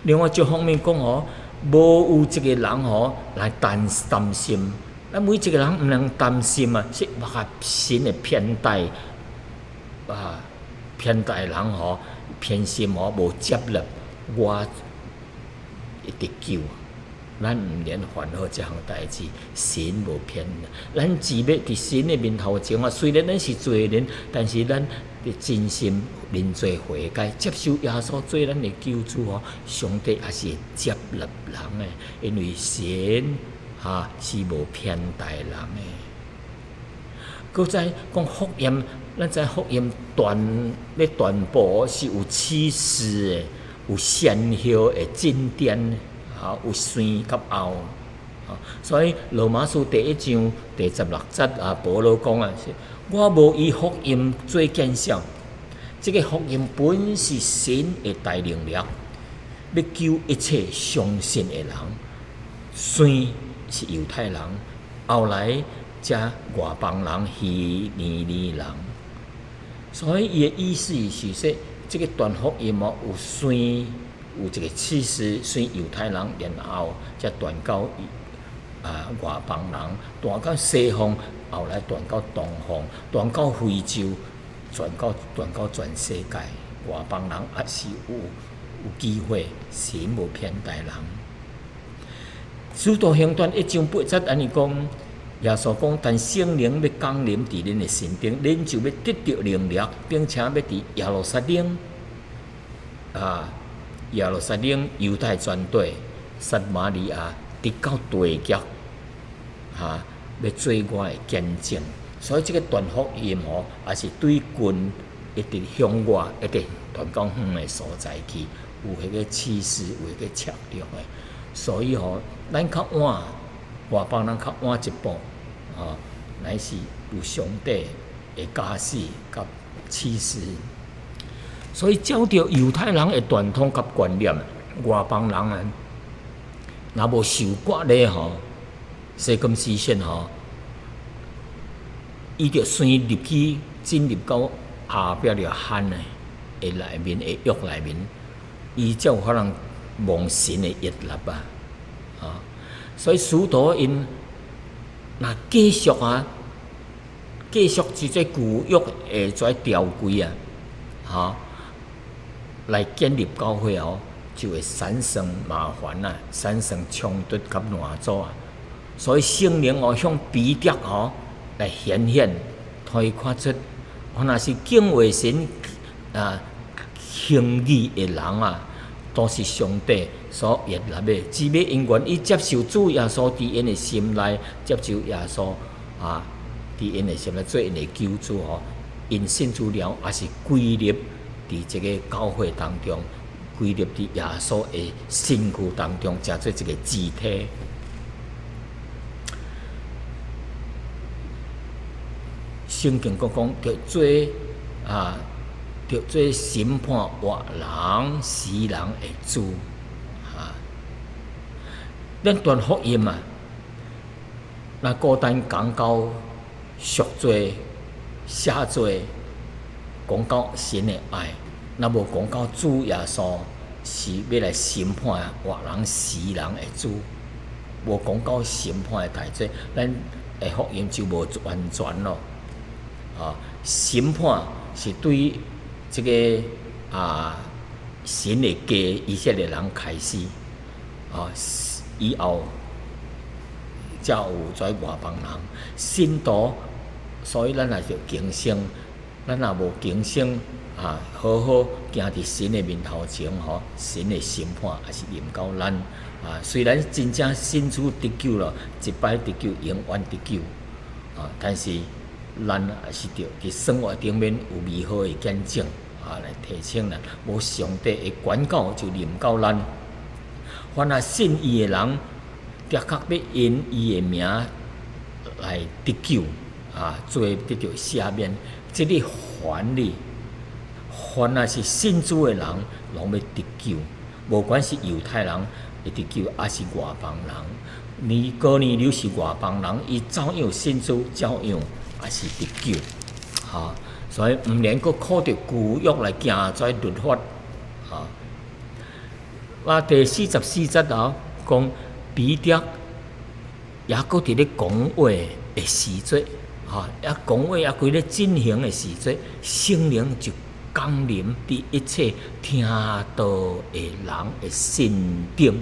另外一方面講吼，無有一个人吼來擔擔心，咱每一个人毋通擔心啊，是哇神會偏待啊，偏待人吼，偏心吼，無接納我會得救。咱毋免煩惱這項代誌，神無偏。咱只欲佇神的面頭前啊，雖然咱是罪人，但是咱佇真心認罪悔改，接受耶穌做咱的救主哦，上帝也是會接納人的，因為神哈是無偏待人的。閣再講福音，咱知福音傳咧傳播是有起始的，有先後的進展。有先佮後，所以羅馬書第一章第16節啊，保羅講啊，是我無以福音做見笑，這个福音本是神的大能力，欲救一切相信的人。先是猶太人，後來才外邦人、希利尼人。所以伊的意思是說，這个傳福音哦，有先有一个起始，先猶太人，然後才傳到外邦人，傳到西方，後來傳到東方，傳到非洲，傳到全世界，外邦人也是有機會，神無偏待人。使徒行傳一章八節按呢講，耶穌講，但聖靈欲降臨佇恁的身頂，恁就欲得著能力，並且欲佇耶路撒冷啊，耶路撒冷、猶太全地、撒瑪利亞，直到地極，哈，欲做我的見證。所以這个傳福音吼，也是對近一直向外，一直傳到遠的所在去，有彼个啟示，有彼个策略的。所以吼，咱較晚，外邦人較晚一步，吼，乃是有上帝的教示佮啟示。所以照著猶太人的傳統佮觀念，外邦人啊，若無受割禮吼，circumcision 吼，伊就生入去進入到亞伯拉罕的內面的約內面，伊才有可能蒙神的悅納啊！啊，所以使徒𪜶若繼續啊，繼續這個舊約的這條規啊，哈，來建立教會哦，就會產生麻煩啊，產生衝突佮亂阻啊。所以聖靈哦向彼得哦來顯現，予伊看出，我若是敬畏神啊、行義的人啊，都是上帝所悅納的。只欲𪜶願意接受主耶穌佇𪜶的心內，接受耶穌啊，佇𪜶的心內做𪜶的救主吼。𪜶信主了，也是歸入佇這个教會當中，歸入佇耶穌的身軀當中，成做一个肢體。聖經閣講，著做啊，著做審判活人死人的主啊。咱傳福音啊，若孤單講到贖罪、赦罪，講到神的愛，若無講到主耶穌是欲來審判活人死人的主，無講到審判的代誌，咱的福音就無完全咯。啊，審判是對這个啊神的家以色列人開始，啊以後才有跩外邦人信徒，所以咱也著警醒，咱若無警醒啊，好好行佇神的面頭前吼，神的審判也是臨到咱啊。雖然真正信主得救了，一擺得救，永遠得救啊，但是咱也是著佇生活頂面有美好的見證啊，來提醒咱，無上帝的管教就臨到咱。凡若信伊的人，的確欲因伊的名來得救啊，罪得著赦免。這个權利，凡若是信主的人，攏欲得救。無管是猶太人會得救，抑是外邦人。尼哥尼流是外邦人，伊照樣信主，照樣也是得救。哈，所以毋免閣靠著舊約來行這律法。哈，啊，第44節啊，講彼得猶閣佇咧講話的時陣，哈，抑講話猶閣咧進行的時陣，聖靈就降臨佇一切聽道的人的身頂。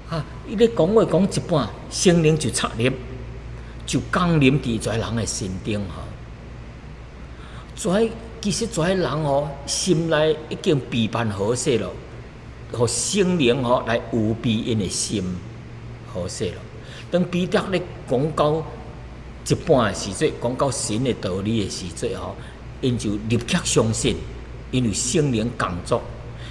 哈，伊咧講話講一半，聖靈就插入，就降臨佇遮人的身頂吼。遮其實遮人吼，心內已經備辦好勢咯，予聖靈吼來預備𪜶的心好勢咯。當彼得咧講到一半的時陣，講到神的道理的時陣吼，𪜶就立刻相信，因為聖靈工作，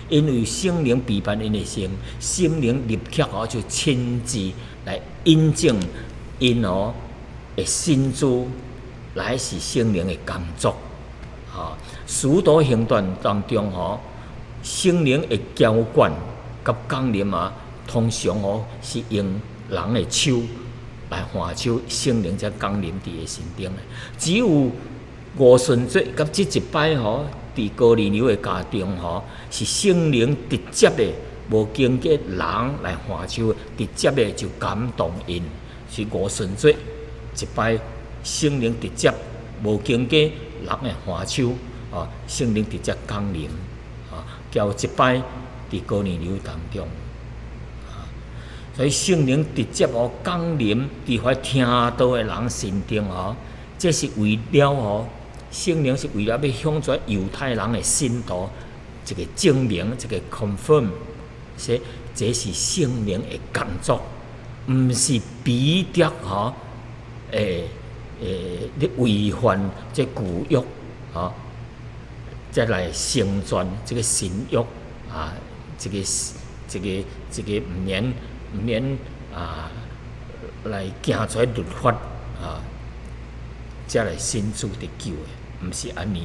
因為聖靈備辦𪜶的心，聖靈立刻吼就親自來印證𪜶吼的信主乃是聖靈的工作。吼，使徒行傳當中吼，聖靈的澆灌佮降臨啊，通常吼是用人的手來按手，聖靈才降臨佇伊身頂的。只有五旬節佮這一擺吼，佇哥尼流的家中吼，是聖靈直接的，無經過人來按手，直接的就感動𪜶。是五旬節一擺，聖靈直接無經過人的按手，啊，聖靈直接降臨，啊，交一擺佇哥尼流當中，啊，所以聖靈直接哦降臨佇遐聽道的人身頂哦，這是為了哦，聖靈是為了欲向遮猶太人的信徒一個證明，一個 confirm，說這是聖靈的工作，毋是彼得吼，咧違反這舊約吼，才來成全這個新約啊，這個毋免啊來行出律法啊，才來信主得救的，毋是按呢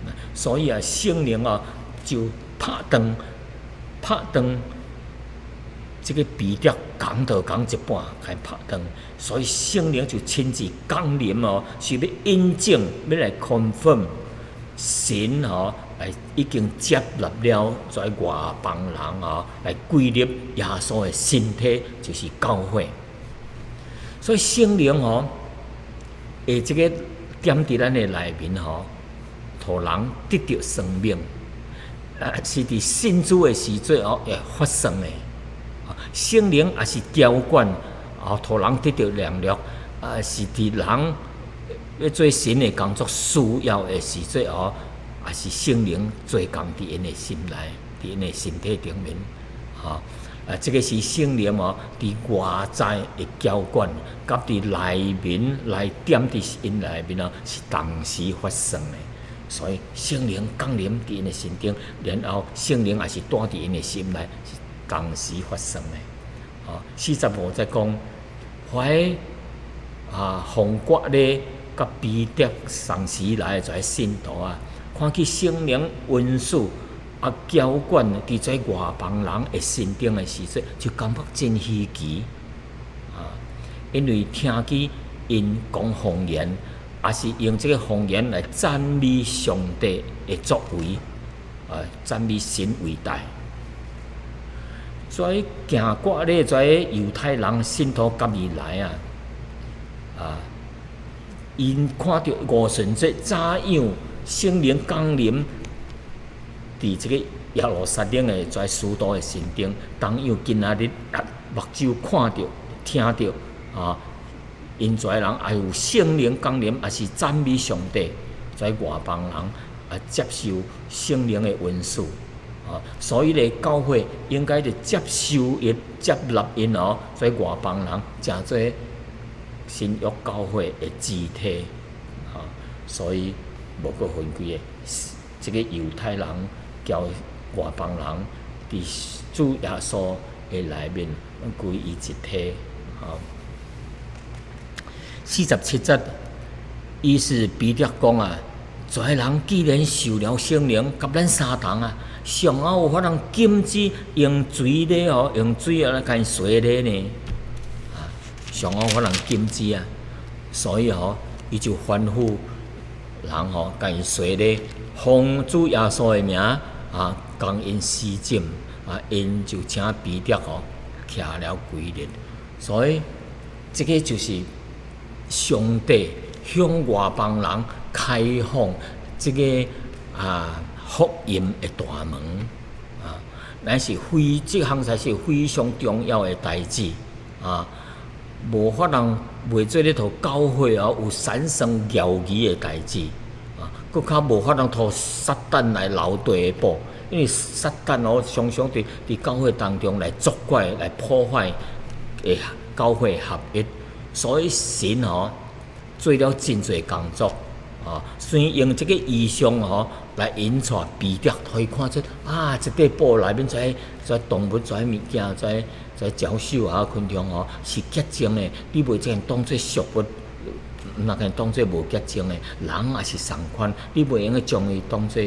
的。所以啊，聖靈啊就拍斷拍斷這個彼得講道講一半，共伊拍斷，所以聖靈就親自降臨哦，是欲印證，欲來 confirm 神吼來已經接納了遮外邦人哦，來歸入耶穌的身體，就是教會。所以聖靈吼，會這個點佇咱的內面吼，予人得著生命，啊，是佇信主的時陣哦會發生的。聖靈也是澆灌，啊，予人得著能力，啊，是佇人欲做神的工作需要的時陣哦，也是聖靈做工佇𪜶的心內，佇𪜶的身體頂面，吼，啊，這個是聖靈哦，佇外在的澆灌，佮佇內面來點佇𪜶內面哦，是同時發生的。所以聖靈降臨佇𪜶的身頂，然後聖靈也是住佇𪜶的心內，是同時發生的。哦，45節講，懷啊，奉割禮佮彼得同時來的這信徒啊，看見聖靈恩賜啊澆灌佇這外邦人的身頂的時陣，就感覺真稀奇啊！因為聽見𪜶講方言，也是用這個方言來讚美上帝的作為，啊，讚美神偉大。所以行割禮這猶太人信徒佮伊來啊，啊，𪜶看著五旬節怎樣聖靈降臨佇這個耶路撒冷的這使徒的身頂，同樣今仔日啊目睭看著、聽著啊，𪜶遮人也有聖靈降臨，也是讚美上帝，遮外邦人啊接受聖靈的恩賜啊，所以咧教會應該著接受伊、接納𪜶哦，遮外邦人成做新約教會的肢體啊，所以無閣分開的，這個猶太人交外邦人佇主耶穌的內面歸為一體。啊，47節，於是彼得講啊，這人既然受了聖靈，佮咱相同啊，上猶有法通禁止用水禮哦，用水啊來共𪜶洗禮呢？啊，上猶有法通禁止啊，所以吼，伊就吩咐人吼，共𪜶洗禮，奉主耶穌的名啊，共𪜶洗浸啊，𪜶就請彼得吼徛了幾日，所以這個就是上帝向外邦人開放這個啊福音的大門啊，乃是非這項才是非常重要的代誌啊，無法通袂做咧予教會哦有產生懷疑的代誌啊，閣較無法通予撒旦來留地步，因為撒旦哦常常佇教會當中來作怪、來破壞的教會合一，所以神吼做了真濟工作啊，先用這個異象吼來引帶彼得，予伊看出啊，這塊布內面這這動物、這物件、這這鳥獸啊、昆蟲吼是潔淨的，你袂將當做俗物，毋通共當做無潔淨的，人也是仝款，你袂用該將伊當做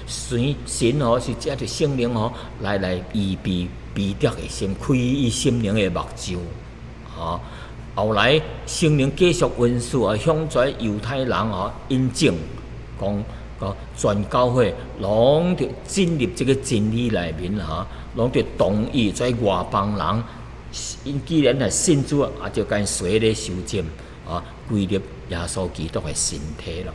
神神吼是藉著聖靈吼來預備彼得的心，開伊心靈的目睭，吼。後來聖靈繼續恩賜啊，向這猶太人吼印證，講講全教會攏著進入這個真理內面吼，攏著同意這外邦人，𪜶既然係信主啊，就共洗禮受浸啊，歸入耶穌基督的身體咯。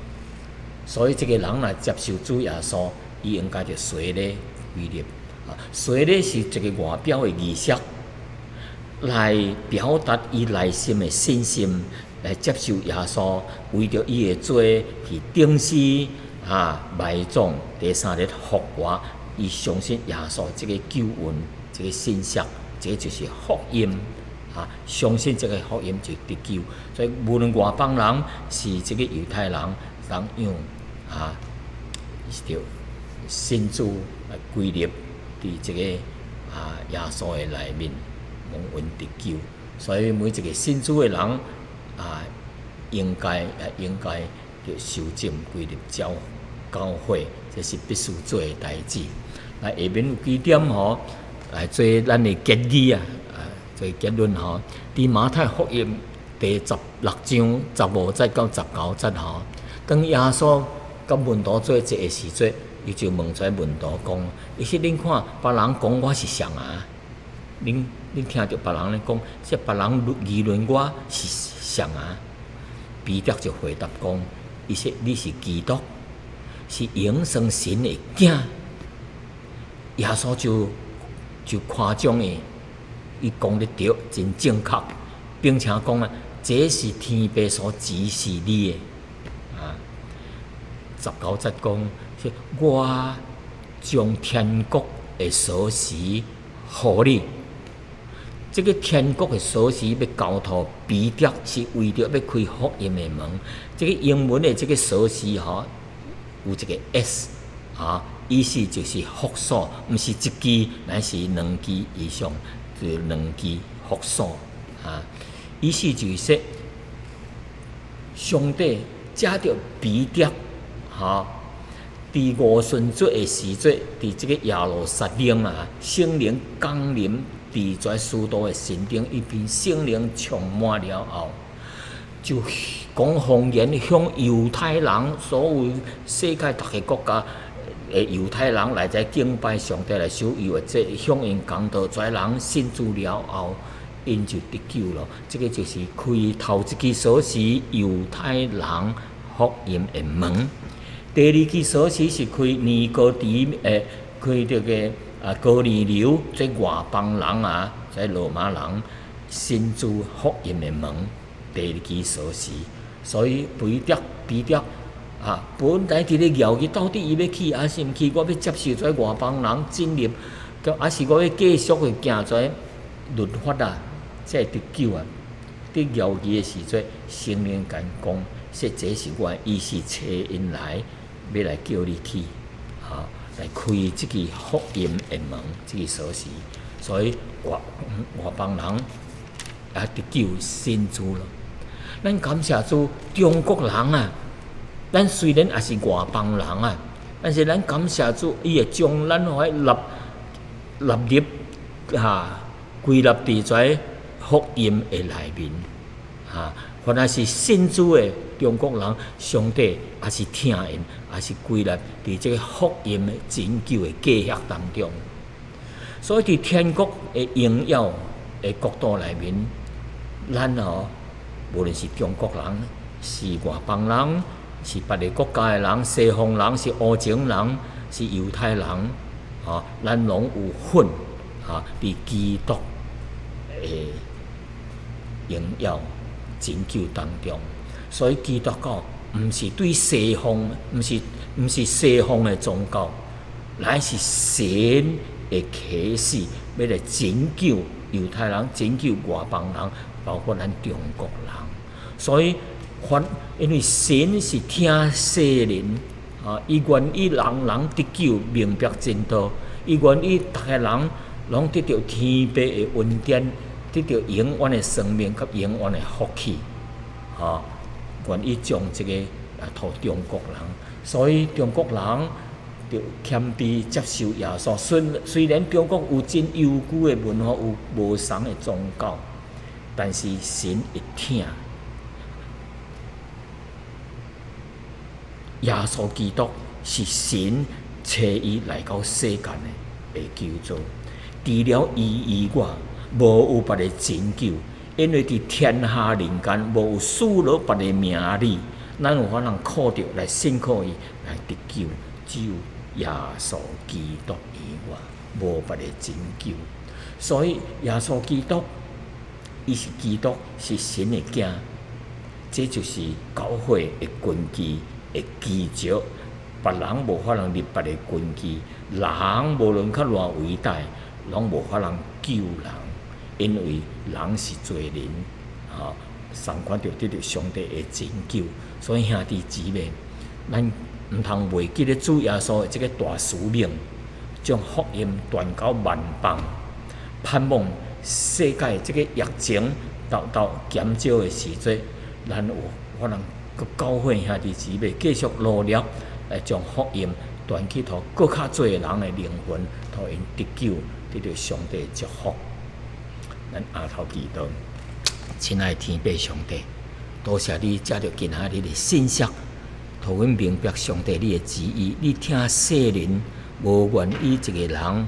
所以這個人若接受主耶穌，伊應該著洗禮歸入啊。洗禮是一個外表的儀式。來表達伊內心的信心，來接受耶穌為著伊的罪去釘死啊埋葬，第三日復活。伊相信耶穌這個救恩，這個信息，這個就是福音啊！相信這個福音就得救。所以無論外邦人是這個猶太人，同樣啊，就信主來歸入佇這個啊耶穌的內面，蒙恩得救。所以每一個信主的人啊，應該也應該著受浸歸入教教會，這是必須做的代誌。來下面有幾點吼，來做咱的結語啊，啊，做結論吼。佇馬太福音第16章15節到19節吼，當耶穌佮門徒做伙的時陣，伊就問遮門徒講：伊說恁看，別人講我是誰啊？恁恁聽著別人咧講，這別人議論我是誰啊？彼得就回答講：伊說你是基督，是永生神的囝。耶穌就就誇獎伊，伊講得對，真正確，並且講啊，這是天父所指示你的。啊，19節講，我將天國的鎖匙予你。這個天國的鎖匙欲交予彼得，是為著欲開福音的門。這個英文的這個鎖匙吼，有一個 S 啊。意思就是複數，毋是一支，乃是兩支以上，就兩支複數啊。意思就是說，上帝藉著彼得，吼，佇五旬節的時陣，佇這個耶路撒冷啊，聖靈降臨佇遮使徒的身頂，伊被聖靈充滿了後，就講方言向猶太人，所有世界逐個國家的猶太人來遮敬拜上帝來守逾越節，向𪜶講道，遮人信主了後，𪜶就得救咯。這個就是開頭一支鎖匙，猶太人福音的門。第二支鎖匙是開尼哥底誒，開這個啊哥尼流，這外邦人啊，這羅馬人信主福音的門。第二支鎖匙，所以彼得彼得啊，本來佇咧猶豫，到底伊欲去抑是毋去？我欲接受這外邦人進入，抑是我欲繼續去行這律法啊，才會得救啊？佇猶豫的時陣，聖靈共伊講，說這是我的意思，差𪜶來，欲來叫你去，哈，來開這支福音的門，這支鎖匙。所以外外邦人也得救信主咯。咱感謝主，中國人啊！咱雖然也是外邦人啊，但是咱感謝主，伊會將咱予納納入哈歸納佇這福音的內面，哈，凡若是信主的中國人，上帝也是疼𪜶，也是歸納佇這個福音的拯救的計劃當中。所以佇天國的榮耀的國度內面，咱哦，無論是中國人，是外邦人，是別个國家的人，西方人，是烏種人，是猶太人，吼，咱攏有份，哈，佇基督的榮耀拯救當中。所以基督教毋是對西方，毋是毋是西方的宗教，乃是神的啟示，欲來拯救猶太人，拯救外邦人，包括咱中國人。所以，凡因為神是疼世人，啊，伊願意人人得救，明白真道，伊願意逐个人攏得著天父的恩典，得著永遠的生命佮永遠的福氣，吼，願意將這個來予中國人，所以中國人著謙卑接受耶穌。雖雖然中國有真悠久的文化，有無仝的宗教，但是神會疼。耶穌基督是神差伊來到世間的救主，除了伊以外，無有別个拯救，因為佇天下人間無有賜予別个名字，咱有法通靠著來信靠伊來得救，只有耶穌基督以外，無別个拯救。所以耶穌基督伊是基督，是神的囝。這就是教會的根基的基石，別人無法通入別的根基，人無論較偌偉大，攏無法通救人，因為人是罪人，吼，相款著得著上帝的拯救。所以兄弟姊妹，咱毋通袂記得主耶穌的這个大使命，將福音傳到萬邦，盼望世界這个疫情沓沓減少的時陣，咱有可能閣教會兄弟姊妹繼續努力來將福音傳去予閣較濟人的靈魂，予𪜶得救，得著上帝的祝福。咱阿頭祈禱，親愛的天父上帝，多謝你藉著今仔日的信息，予阮明白上帝你的旨意。你疼世人，無願意一个人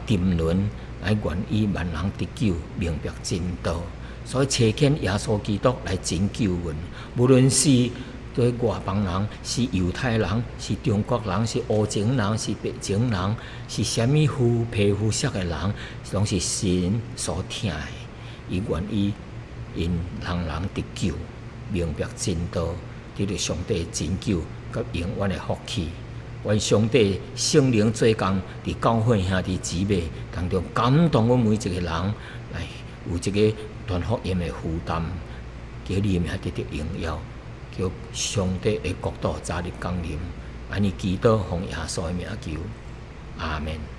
沉淪，來願意萬人得救，明白真道。所以差遣耶穌基督來拯救阮，無論是對外邦人，是猶太人，是中國人，是烏種人，是白種人，是啥物膚皮膚色的人，攏是神所疼的。伊願意𪜶人人得救，明白真道，得著上帝拯救佮永遠的福氣。願上帝聖靈做工，佇教會兄弟姊妹當中，感動阮每一個人來有這個傳福音的負擔，叫你的名得著榮耀，叫上帝的國度早日降臨。按呢祈禱奉耶穌的名求，阿門。